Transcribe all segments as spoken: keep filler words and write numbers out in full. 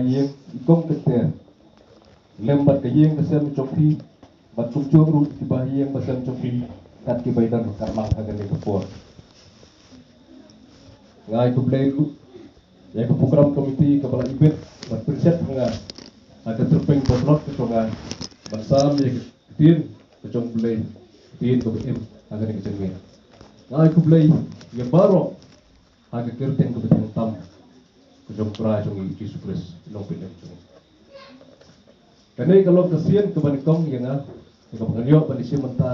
Ïing i kong kynter lem bad ka ïing ka sem jong phi, bad kumjuh ruh kiba ïing ba sem jong phi, kat kiba i don kat lang ha kane ka por. Nga ai khublei ruh ïa ka program committee kaba la ibit bad pynset ha nga ha ka tyrpeng ba tlot ka jong nga ban sam ïa ka ktien ka jong U Blei, ktien kaba im ha kane ka jingmih. Nga ai khublei ïa baroh ha ka kyrteng kaba thiang tam ka jong U Trai jong ngi Jisu Khrist, Nongpynim jong ngi. Kane ka long ka sien kaba nyngkong ïa nga, ïa kaba ngan ïoh ban ïashim bynta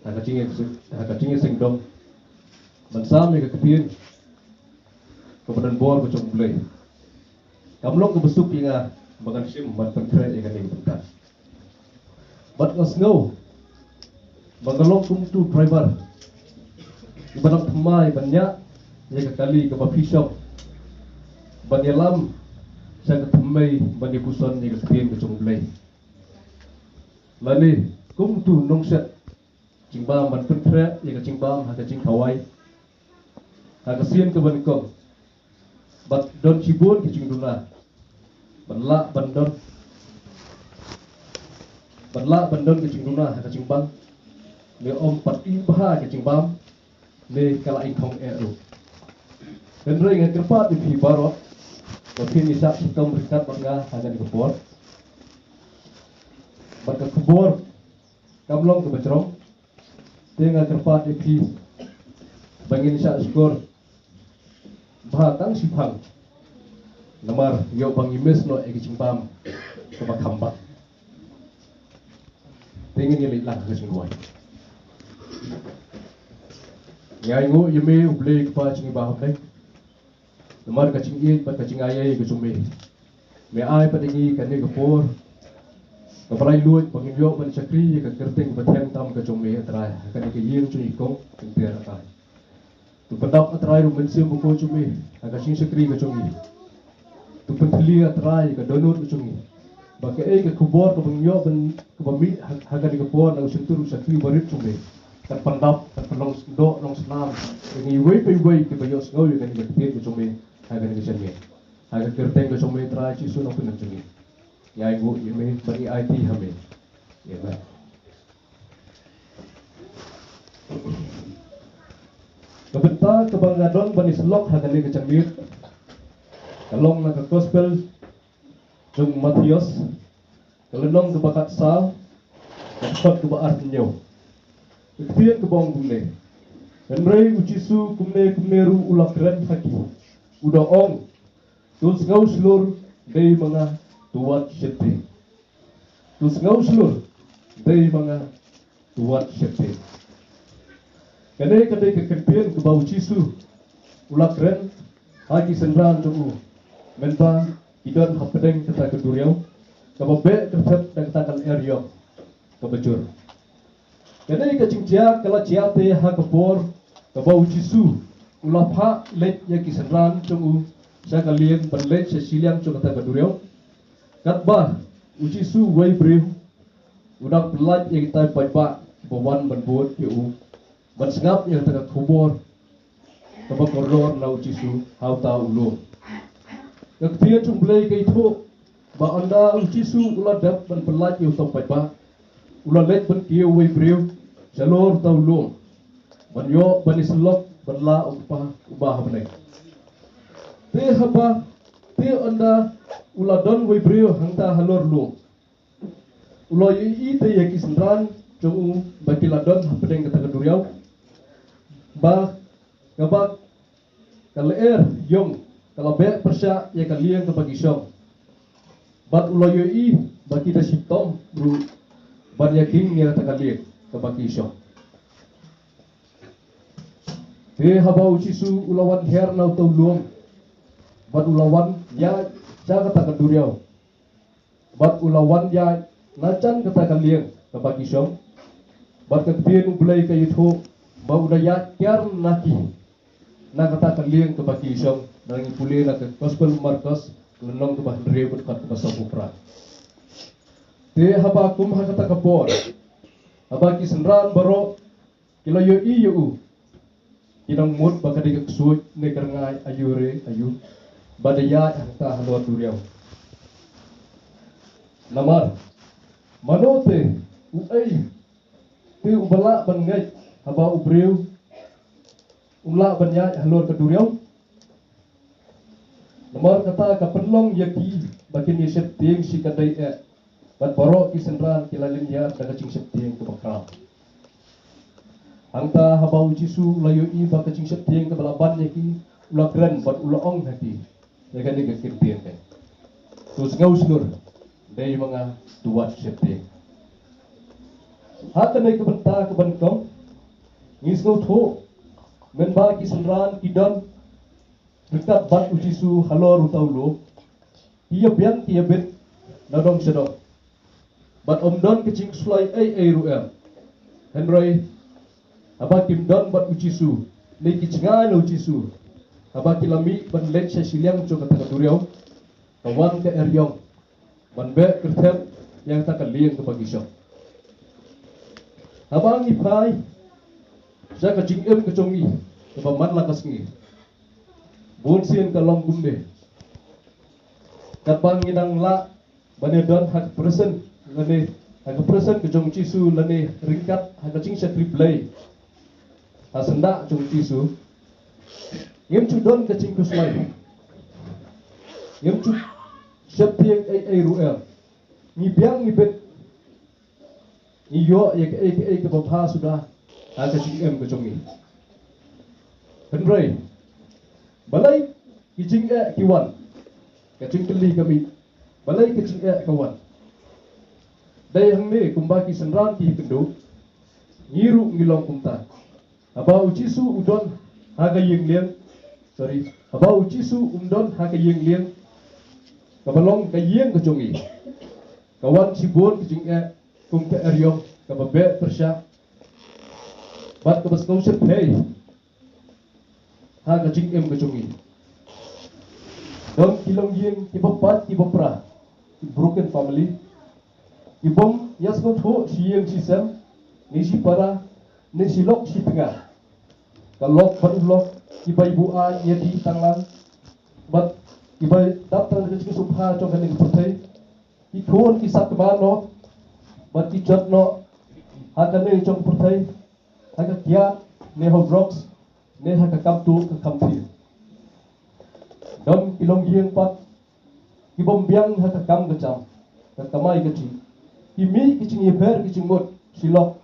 ha ka jingïa-, ha ka jingïaseng dong ban sam ïa ka ktien kaba don bor ka jong U Blei. Kam long kaba suk ïa nga ba ngan shim ban pynkhreh ïa kane ka bynta. Bad nga sngew ba nga long kum utu u driver uba dang thymmai ban ñiah ïa ka kali kaba phi shong ban ïalam sha ka thymmai ban ïapuson ïa ka ktien ka jong U Blei. Lane kum utu u nongshet jingbam ban pynkhreh ïa ka jingbam ha ka jingkhawai ha ka sien kaba nyngkong. Bad don shibun ki jingduna ban lah ban don, ban lah ban don ki jingduna ha ka jingbam, ne ym pat im bha ki jingbam, ne ka la ingkhong eh ruh. Hynrei nga kyrpad ïa phi baroh ba phin ïa shah shitom ryngkat bad nga ha kane ka por. Bad ka khubor kam long kaba jrong. Te nga kyrpad ïa phi ba ngin shah shkor bha tang shiphang, namar ïoh ba ngi miss noh ïa ka jingbam kaba kham bha. Te ngin ïa leit lang ha ka jingduwai. Ngi ainguh ïa me U Blei Kpa jong ngi ba ha bneng. Namar ka jingïeit bad ka jingai ka jong me, me ai pat ïa ngi kane ka por kaba laitluid ba ngin ïoh ban shakri ïa ka kyrteng ba thiang tam ka jong me, A Trai, ha kane ka ïing jong i kong kynter, A Trai. To pyndap, A Trai, ruh u Mynsiem Bakhuid jong me ha ka jingshakri ka jong ngi. To pynthylli, A Trai, ka dohnud ka jong ngi ba kaei ka khubor kaba ngi ïoh ban, kaba mih ha, ha kane ka por na u shyntur u shakri barit jong me, kan pyndap, kan pynlong doh long snam ïa ngi iwei pa iwei kiba ïohsngew ïa kane ka ktien ka jong me ha kane ka jingmih. Ha ka kyrteng ka jong me Trai Jisu Nongpynim jong ngi, ngi ainguh ïa me bad ngi aiti ha me. Amen. Ka bynta kaba nga don ban ïasyllok ha kane ka jingmih ka long na ka Gospel jong u Mathaios, ka lynnong kaba khatsaw, ka dkhot kaba arphew. Ka ktien kaba ong kumne: Hynrei u Jisu kumne kumne ruh u la kren ha ki, u da ong, to sngew shlur, dei ma nga, to wat sheptieng. To sngew shlur, dei ma nga, to wat sheptieng. Kane ka dei ka kyntien kaba u Jisu u la kren ha ki synran jong u mynba ki don hapdeng kata ka duriaw kaba beh kyrthep da kata ka lyer ïong kaba jur. Kane ka jingjia ka la jia te ha ka por kaba u Jisu u la phah leit ïa ki synran jong u sha ka lieng ban leit sha shiliang jong kata ka duriaw. Katba u Jisu uwei briew u dang pyllait ïa kitai paidbah ba wan ban bud ïa u ban sngap ïa kata ka khubor kaba kordor na u Jisu ha uta u lum. Ka ktien jong U Blei ka ïathuh ba ynda u Jisu u la dep ban pyllait ïa uta u paidbah, u la leit ban kiew uwei briew shalor uta u lum ban ïoh ban ïasyllok ban lah u Kpa uba ha bneng. Te haba, te ynda u la don uwei briew hangta halor lum, u la ïohi te ïa ki synran jong u ba ki la don hapdeng kata ka duriaw, ba kaba ka lyer ïong ka la beh pyrshah ïa ka lieng kaba ki shong. Bad u la ïohi ba ki da shitom ruh ban ïakhih ïa kata ka lieng kaba ki shong. Te haba u Jisu u la wan hiar na uta u lum bad u la wan ïaid sha kata ka duriaw, bad u la wan ïaid na jan kata ka lieng kaba ki shong, bad ka ktien U Blei ka ïathuh ba u da ïaid kiar na ki na kata ka lieng kaba ki shong. Ngi pule na ka Gospel u Markos, ka lynnong kaba hynriew, ka dkhot kaba sawphew phra. Te haba kum ha kata ka por, haba ki synran baroh ki la ïohi ïa u, ki nang mut ba ka dei ka ksuid ne ka rngai aïu re aïu ba da ïaid hangta halor duriaw. Namar mano te uei te uba lah ban ngeit haba u briew u lah ban ïaid halor ka duriaw? Namar kata ka pynlong ïa ki ba kin ïa sheptieng shi kynthei eh, bad baroh ki synran ki la lynñiar da ka jingsheptieng kaba khraw. Hangta haba u Jisu u la ïohi ba ka jingsheptieng kaba la ban ïa ki, u la kren bad u la ong ha ki, ïa kane ka ktien ka, to sngew shlur, dei ma nga, to wat sheptieng. Ha kane ka bynta kaba nyngkong ngi sngewthuh, mynba ki synran ki don ryngkat bad u Jisu halor uta u lum, ki ïa biang ki ïa bit na dong sha dong, bad ym don ka jingkhuslai ei ei ruh em. Hynrei haba kim don bad u Jisu, ne ki jngai na u Jisu, haba ki la mih ban leit sha shiliang jong kata ka duriaw, ka wan ka eriong ban beh kyrtep ïa kata ka lieng kaba ngi shong. Haba ngi phai sha ka jingim ka jong ngi kaba man la ka sngi, bun sien ka long kumne. Katba ngi dang lah ban ïa don ha ka presence, lane ha ka presence ka jong u Jisu, lane ryngkat ha ka jingshakri Blei ha syndah jong u Jisu, ngim ju don ka jingkhuslai, ngim ju sheptieng ei ei ruh em. Ngi biang ngi bit, ngi ïoh ïa kaei kaei kaba bha suda ha ka jingim ka jong ngi. Hynrei balei ki jingeh ki wan? Ka jingkylli ka mih, balei ka jingeh ka wan? Dei hangne kumba ki synran ki ïakynduh, ngi ruh ngi long kumta. Haba u Jisu u don ha ka ïing lieng, sorry, haba u Jisu um don ha ka ïing lieng, kaba long ka ïing ka jong ngi, ka wan shibun ka jingeh kum ka eriong kaba beh pyrshah bad kaba sngew shyrkhei ha ka jingim ka jong ngi. Don ki longïing kiba pait kiba pra, ki broken family, ki bym ïa sngewthuh shi ïing shi sem, ne shi para, ne shi lok shi tnga. Ka lok bad u lok, kiba ïa buaid ïa ki tang lang, bad kiba dap tang ka jingsngewsih jong kane ka pyrthei. Ki khun ki sah kba noh bad ki jot noh ha kane jong ka pyrthei, ha ka kiad ne ha u drugs ne ha ka kam tuh ka kam thied. Don ki longïing pat ki bym biang ha ka kam ka jam, ka kamai ka jih. Ki mih ki jingïapher ki jingmut shi lok,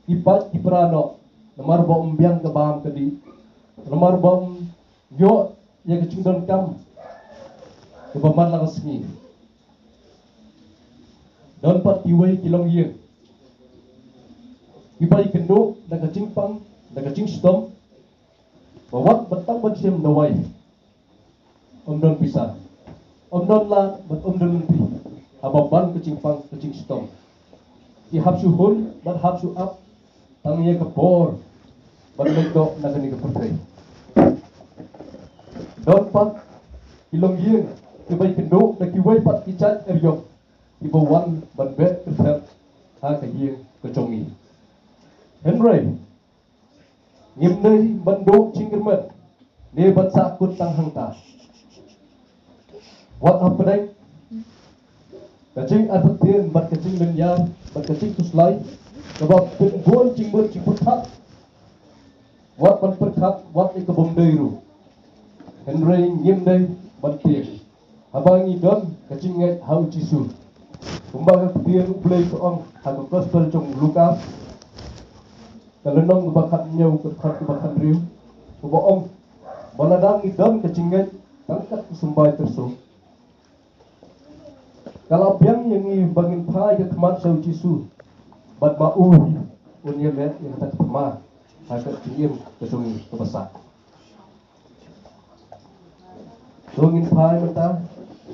ki pait ki pra noh, namar ba ym biang ka bam ka dih, namar ba ym ïoh ïa ka jingdonkam kaba man la ka sngi. Don pat kiwei ki longïing kiba ïakynduh da ka jingpang, da ka jingshitom, ba wat ban tang ban shim dawai, ym don pisa, ym don lad bad ym don lynti, haba ban ka jingpang ka jingshitom. Ki hap shu hun bad hap shu ap tang ïa ka por ban leit noh na kane ka pyrthei. Don pat ki longïing kiba ïakynduh da kiwei pat ki jait eriong kiba wan ban beh kyrtep ha ka ïing ka jong ngi. Hynrei ngim dei ban duh jingkyrmen ne ban sahkut tang hangta. Wat hapdeng ka jingartatien bad ka jinglynñiar bad ka jingkhuslai kaba pynbun jingmut jingpyrkhat, wat ban pyrkhat wat ïa ka bym dei ruh. Hynrei ngim dei ban tieng haba ngi don ka jingngeit ha u Jisu. Kumba ka ktien U Blei ka ong ha ka gospel jong u Lukas, ka lynnong kaba khathynñiew, ka dkhot kaba khathynriew, kaba ong ba lada ngi don ka jingngeit tang kat ka symbai tyrsuk, ka la biang ïa ngi ba ngin phai ka khmat sha u Jisu, bad ma u hi un ïa leh ïa kata ka thma ha ka jingim ka jong ngi kaba sah. To ngin phai mynta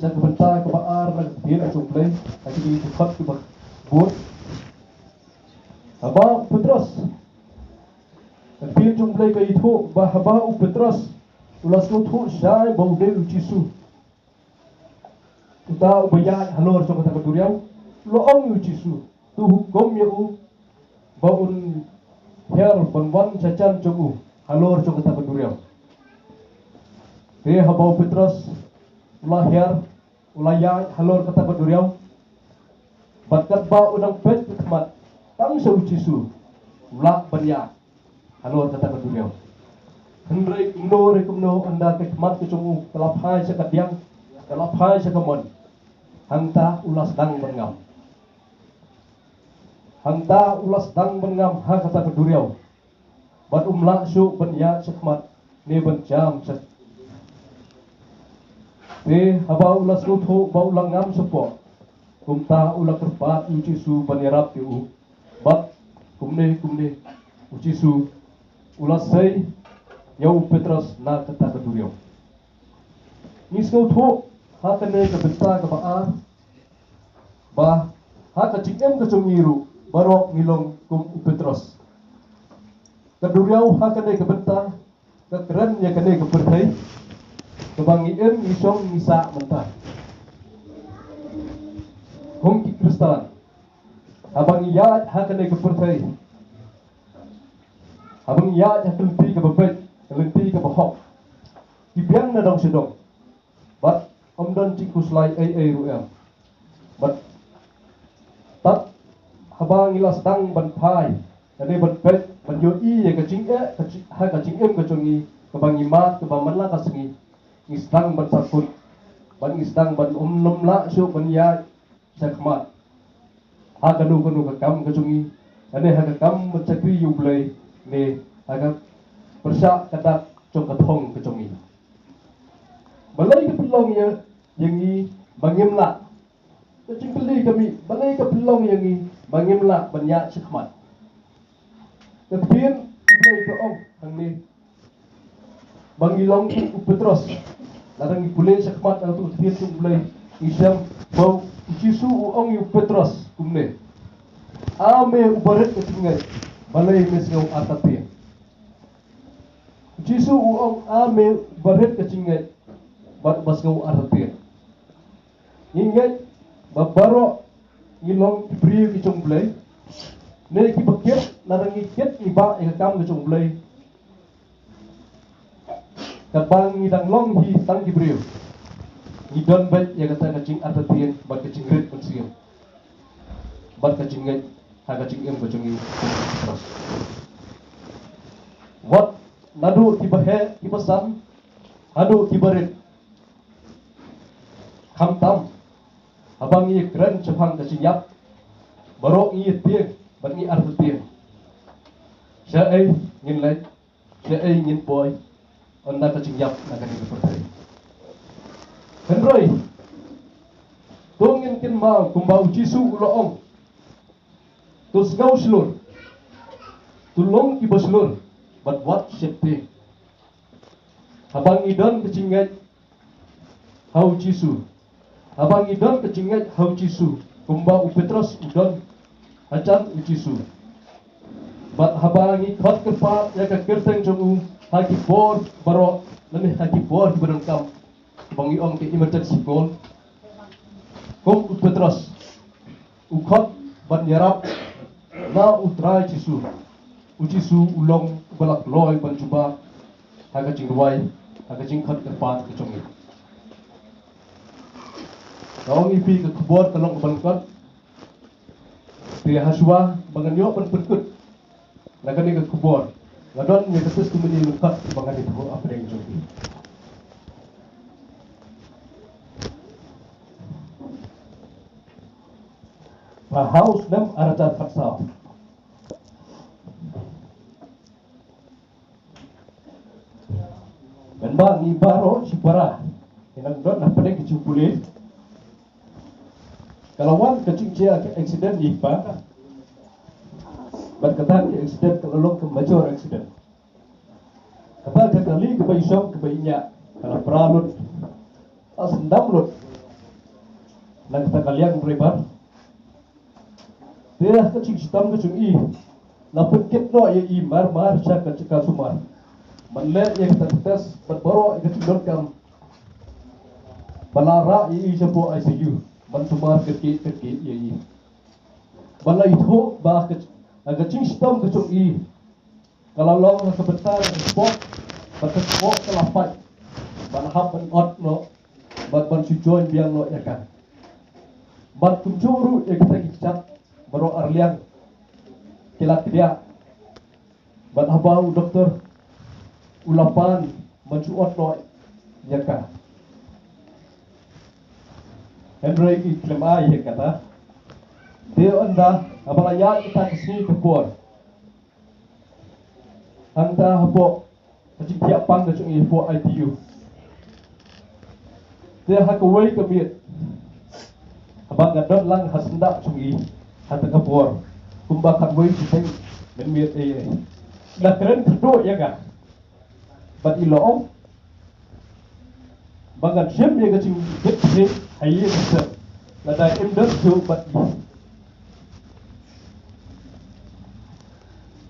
sha ka bynta kaba ar na ka ktien ka jong U Blei, ha kine ki dkhot kiba bud. Haba u Petros, ka ktien jong U Blei ka ïathuh ba haba u Petros u la sngewthuh shai ba u dei u Jisu, uta uba ïaid halor jong kata ka duriaw, u la ong ïa u Jisu, to hukum ïa u ba un hiar ban wan shajan jong u halor jong kata ka duriaw. Te haba u Petros u la hiar, u la ïaid halor kata ka duriaw, Bad katba u dang peit ka khmat tang sha u Jisu, u lah ban ïaid halor kata ka duriaw. Hynrei kumno re kumno, ynda ka khmat ka jong u ka la phai sha ka diang, ka la phai sha ka mon, hangta u la sdang ban ngam. Hangta u la sdang ban ngam ha kata ka duriaw. Bad um lah shuh ban ïaid shakhmat ne ban jam sha. Te haba u la sngewthuh ba u la ngam shapoh, kumta u la kyrpad ïa u Jisu ban ïarap ïa u. Bad kumne kumne u Jisu u la sei ïa u Petros na kata ka duriaw. Ngi sngewthuh ha kane ka bynta kaba ar ba ha ka jingim ka jong ngi ruh baroh ngi long kum u Petros. Ka duriaw ha kane ka bynta ka kren ïa kane ka pyrthei kaba ngi im, ngi shong, ngi sah mynta. Kum ki Khristan, haba ngi ïaid ha kane ka pyrthei, haba ngi ïaid ha ka lynti kaba beit, ka lynti kaba hok, ki biang na dong sha dong. Bad ym don jingkhuslai ei ei ruh em. Bad tad haba ngi la sdang ban phai lane ban peit ban ïohi ïa ka jingeh ka ji-, ha ka jingim ka jong ngi, kaba ngi mad kaba man la ka sngi, ngi sdang ban sakut, bad ngi sdang ban ym, ym lah shuh ban ïaid shakhmat ha kano kano ka kam ka jong ngi, lane ha ka kam ban shakri ïa U Blei, ne ha ka pyrshah ka dak jong ka thong ka jong ngi. Balei ka pynlong ïa, ïa ngi ba ngim lah? Ka jingkylli ka mih, balei ka pynlong ïa ngi ba ngim lah ban ïaid shakhmat? Ka ktien U Blei ka ong hangne ba ngi long kum u Petros. Lada ngi pule shakhmat na ka ktien U Blei, ngi shem ba u Jisu u ong ïa u Petros kumne: A me uba rit ka jingngeit, balei me sngew artatien? U Jisu u ong: A me uba rit ka jingngeit bad uba sngew artatien. Ngi ngeit ba baroh ngi long ki briew ki jong U Blei, ne kiba kit, lada ngi kit ngi bah ïa ka kam ka jong U Blei. Katba ngi dang long hi tang ki briew, ngi don beit ïa kata ka jingartatien bad ka jingrit mynsiem bad ka jingngeit ha ka jingim ka jong ngi. Wat naduh kiba heh kiba san haduh kiba rit, khamtam haba ngi ïakren shaphang ka jingïap, baroh ngi ïatieng bad ngi artatien. Shaei ngin leit, shaei ngin poi ynda ka jingïap na kane ka pyrthei? Hynrei to ngin kynmaw kumba u Jisu u la ong: To sngew shlur, to long kiba shlur bad wat sheptieng. Haba ngi don ka jingngeit ha u Jisu, haba ngi don ka jingngeit ha u Jisu kumba u Petros u don hajan u Jisu, bad haba ngi khot kyrpad ïa ka kyrteng jong u ha ki por baroh lane ha ki por kiba donkam, ba ngi ong ka emergency call, kum u Petros u khot ban ïarap na u Trai Jisu, u Jisu u long uba la kloi ban jubab ha ka jingduwai, ha ka jingkhot kyrpad ka jong ngi. Nga ong ïa phi ka khubor ka long kaba lyngkot. Te hashwa ba ngan ïoh ban pynkut na kane ka khubor, nga don ïa ka testimony lyngkot ba ngan ïathuh hapdeng jong phi. Ba ha u snem ar hajar khatsaw, mynba ngi baroh shipara ngi nang don hapdeng ka jingpule, ka la wan ka jingjia ka accident ïa i pa. Bad kata ka accident ka la long ka major accident. Kata ka kali kaba i shong kaba i ñiah ka la pra lut, la syndam lut na kata ka liang driver. Te ha ka jingshitom ka jong i, la pynkit noh ïa i mar mar sha ka jaka sumar ban leh ïa ka test bad baroh ïa ka jingdonkam ba la rah ïa i shapoh I C U ban sumar kyrkieh kyrkieh ïa i. Ba la ithuh ba ha ka, ha ka jingshitom ka jong i, ka la long ha ka bynta ka sport, bad ka sport ka la pait ban hap ban ot noh bad ban shu join biang noh ïa ka. Bad kumjuh ruh ïa kita ki kjat baroh arliang ki la kdiah. Bad haba u doktor u la pan ban shu ot noh ïa ka. Hynrei ki khlem ai ïa kata. Te ynda haba la ïaid kita ki sngi ki por, hangta hapoh ka jingthiah pang ka jong i hapoh I T U. Te ha kawei ka miet haba nga don lang ha syndah jong i, ha kata ka por kumba khatwei shiteng mynmiet, eh, la kren kyrduh ïa nga. Bad i la ong ba ngan shim ïa ka jingbit hi ha ïing ha sem lada im don shuh bad i.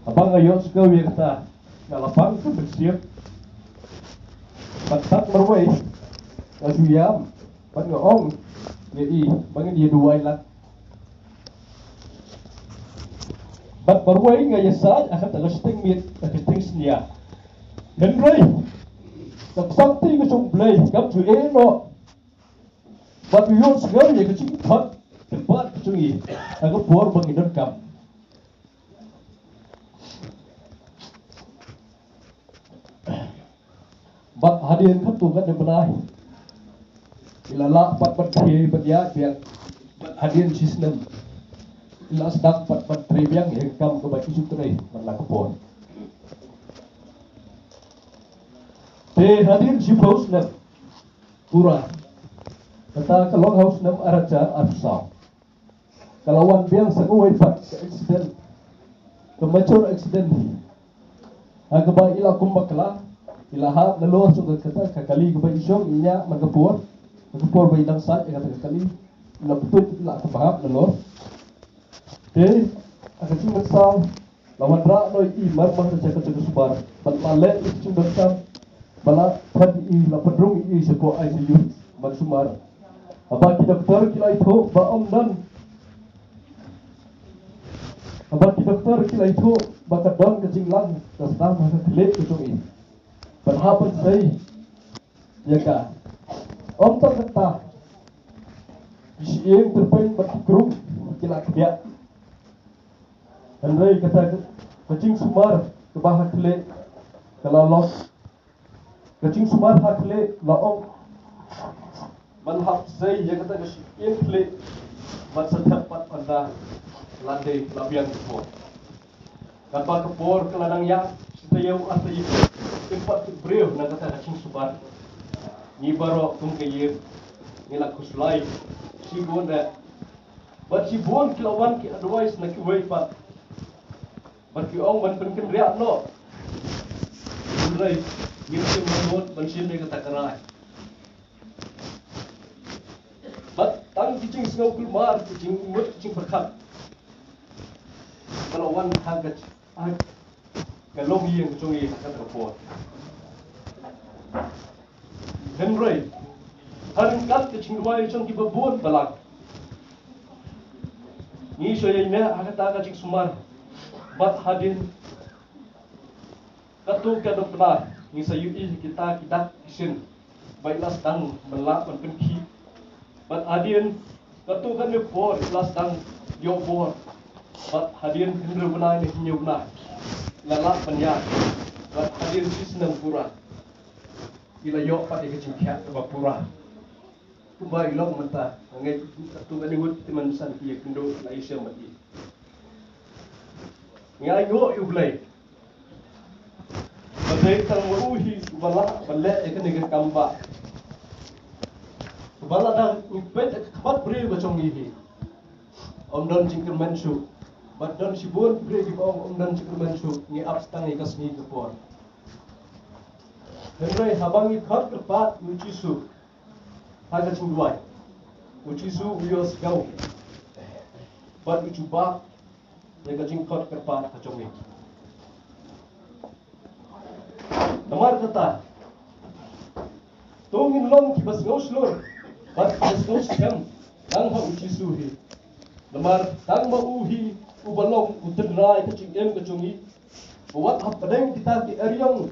Haba nga ïohsngew ïa kata, nga la pang ka mynsiem. Bad tat marwei nga ju ïam bad nga ong ïa i ba ngin ïa duwai lang. Bad marwei nga ïasaid ha kata ka shiteng miet, ha ka shiteng synñia. Hynrei ka kti ka jong U Blei kam ju eh noh. Bad u ïohsngew ïa ka jingkhot kyrpad ka jong i ha ka por ba ngi donkam. Bad hadien katto katne bnai i la lah pat ban trei ban ïaid biang. Bad hadien shisnem i la sdang pat ban trei biang ïa ka kam kaba i ju trei man la ka por. Te hadien shiphew snem pura, kata ka long ha u snem ar hajar arphew saw. Ka la wan biang sa kawei pat ka accident, ka major accident hi. Ha kaba i la kum bakla, i la hap nalor shuh ka kata ka kali kaba i shong i ñiah man ka por, ha ka por ba i dang sait ïa kata ka kali, i la pyntuid, i la kaba hap nalor. Te ha ka jingmynsaw la wanrah noh ïa i mar mar sha ka jaka subar bad la leh ïa ka jingdonkam. Ba la pynrung ïa i, la pynrung ïa i shapoh I C U ban sumar. Haba ki doktor ki la ïathuh ba ym don, haba ki doktor ki la ïathuh ba ka don ka jinglang ka sdang ha ka khlieh ka jong i. Bad hap ban sei ïa ka. Ym tang kata, ki shyieng tyrpeng bad ki krung ki la kdiah. Hynrei kata ka jingsumar kaba ha khlieh ka la long, ka jingsumar ha khlieh la ong ban hap sei ïa kata ka shyieng khlieh ban sa thep pat ynda la dei la biang ka por. Katba ka por ka la nang ïaid shi taïew ar taïew, im pat tip briew na kata ka jingsumar. Ngi baroh kum ka ïing ngi la khuslai shibun eh. Bad shibun ki la wan ki advice na kiwei pat. Bad ki ong ban pynkynriah noh. Hynrei ngim shym nud ban shim ïa kata ka rai. Bad tang ki jingsngew kulmar, ki jingmut, ki jingpyrkhat ka la wan ha ka, ha ka longïing ka jong ngi ha kata ka por. Hynrei ha ryngkat ka jingduwai jong kiba bun balang, ngi shu ïaineh ha kata ka jingsumar. Bad hadien katto katne bnai ngi sa ïohi kita ki dak ki shin ba i la sdang ban lah ban pynkhih. Bad hadien katto katne por i la sdang ïoh bor. Bad hadien hynriew bnai ne hynñiew bnai i la lah ban ïaid. Bad hadien shi snem pura i la ïoh pat ïa ka jingkhiah kaba pura. Kumba i long mynta, nga ngeit katto katne ngut ki mynsan ki ïakynduh la ïashem bad i. Nga ainguh ïa U Blei ba dei tang ma u hi uba lah ban leh ïa kane ka kam ba, ba lada ngi peit ha ka khmat briew ka jong ngi hi, ym don jingkyrmen shuh. Bad don shibun briew kiba ong ym don jingkyrmen shuh, ngi ap tang ïa ka sngi ka por. Hynrei haba ngi khot kyrpad ïa U Jisu ha ka jingduwai, U Jisu u ïohsngew bad u jubab ïa ka jingkhot kyrpad ka jong ngi. Namar kata, to ngin long kiba sngewshlur bad kiba sngewskhem tang ha U Jisu hi. Namar tang ma u hi uba long u tynrai ka jingim ka jong ngi. Ba wat hapdeng kita ki eriong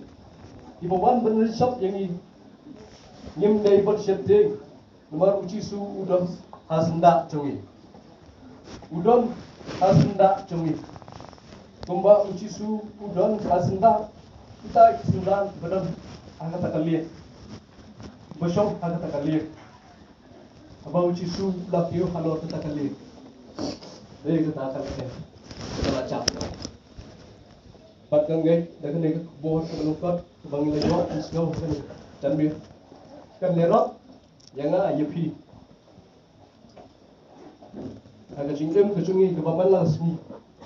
kiba wan ban ri shop ïa ngi, ngim dei ban sheptieng, namar U Jisu u don ha syndah jong ngi. U don ha syndah jong ngi. Kumba u Jisu u don ha syndah, kita ki syndah ba don ha kata ka liang, ba shong ha kata ka liang. Haba u Jisu u la kiew halor kata ka liang, dei kata ka liang kaba la jam. Bad nga ngeit da kane ka khubor kaba lyngkot kaba ngi la ïoh, ngi sngew ha kane ka janmiet, kan ïarap ïa nga ïa phi ha ka jingim ka jong ngi kaba man la ka sngi,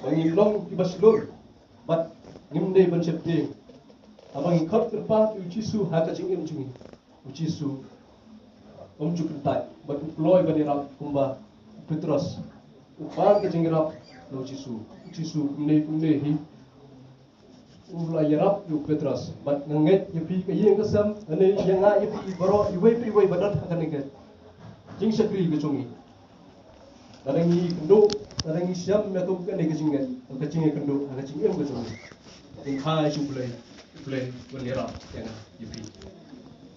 ba ngin long kiba shlur bad ngim dei ban sheptieng. Haba ngi khot kyrpad ïa u Jisu ha ka jingim jong ngi, u Jisu um ju kyntait bad u kloi ban ïarap kumba u Petros u pan ka jingïarap na u Jisu. U Jisu kumne kumne hi u la ïarap ïa u Petros. Bad nga ngeit ïa phi ka ïing ka sem, nga ngeit ïa nga ïa phi baroh, iwei pa iwei ba don ha kane ka jingshakri ka jong ngi. Lada ngi kynduh, lada ngi shem ïa ka, kane ka jingngeit, ka jingïakynduh ha ka jingim ka jong ngi, ngin kha ïa U Blei, U Blei un ïarap ïa nga ïa phi.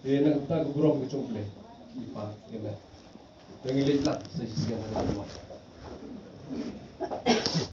Te na ka bynta ka burom ka jong U Blei, ngi pan ïa me. Te ngi leit lang sa shisien ha kane ka